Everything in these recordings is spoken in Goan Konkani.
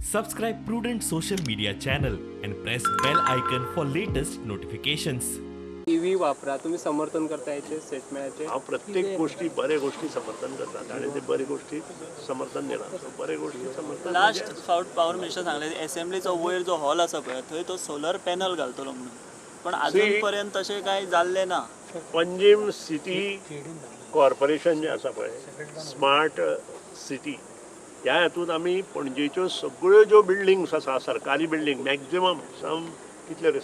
Subscribe Prudent social media channel and press bell icon for latest notifications. EV वापरा, तुम्ही समर्थन करता याचे स्टेटमेंटाचे? हांव प्रत्येक गोष्टी, बरे गोष्टी समर्थन करतात आणि ते बरे गोष्टी समर्थन दिना, सो बरे गोष्टी समर्थन लास्ट म्हणजे फावट पावर मिनिस्टर सांगले, एसेंब्लीचो वयर जो हॉल आसा पळय, थंय तो सोलर पॅनल घालतलो म्हणून, पण अजून पर्यंत तशें कांय जाल्लें ना. पंजीम सिटी कॉर्पोरेशन जें आसा पळय, स्मार्ट सिटी, ह्या हातूंत आमी पणजेच्यो सगळ्यो ज्यो बिल्डिंग्स आसा, सरकारी बिल्डींग, मॅक्झिमम सम कितल्यो रे,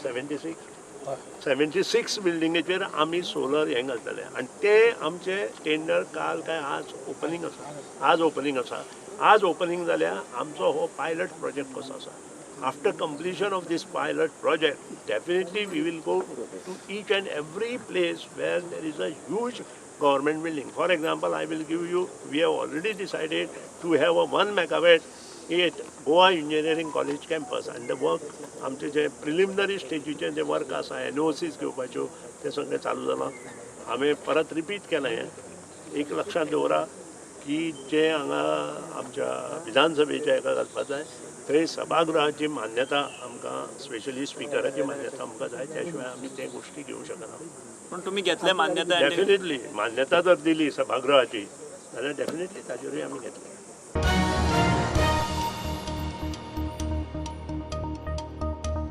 76 बिल्डिंगेचेर आमी सोलर हें घालतले. आनी ते आमचे टेंडर काल काय आज ओपनींग आसा, आज ओपनींग आसा. आज ओपनींग जाल्यार आमचो हो पायलट प्रोजेक्ट कसो आसा. After completion of this pilot project, definitely we will go to each and every place where there is a huge government building. For example, I will give you, we have already decided to have a 1 megawatt at Goa Engineering College campus, and the work, आमचे जे प्रिलिमिनरी स्टेजीचे जे वर्क आसा, एनओसीज घेवपाच्यो, ते सगळें चालू जालां. हांवें परत रिपीट केलें हें. एक लक्षांत दवरा की जे हांगा आमच्या विधानसभेच्या हेका घालपा जाय, थंय सभागृहाची मान्यता आमकां, स्पेशली स्पिकराची मान्यता आमकां जाय. त्या शिवाय आमी ते गोश्टी घेवंक शकना. पण तुमी घेतले मान्यताय आनी डेफिनेटली, मान्यता जर दिली सभागृहाची जाल्यार डेफिनेटली ताजेरूय आमी घेतले.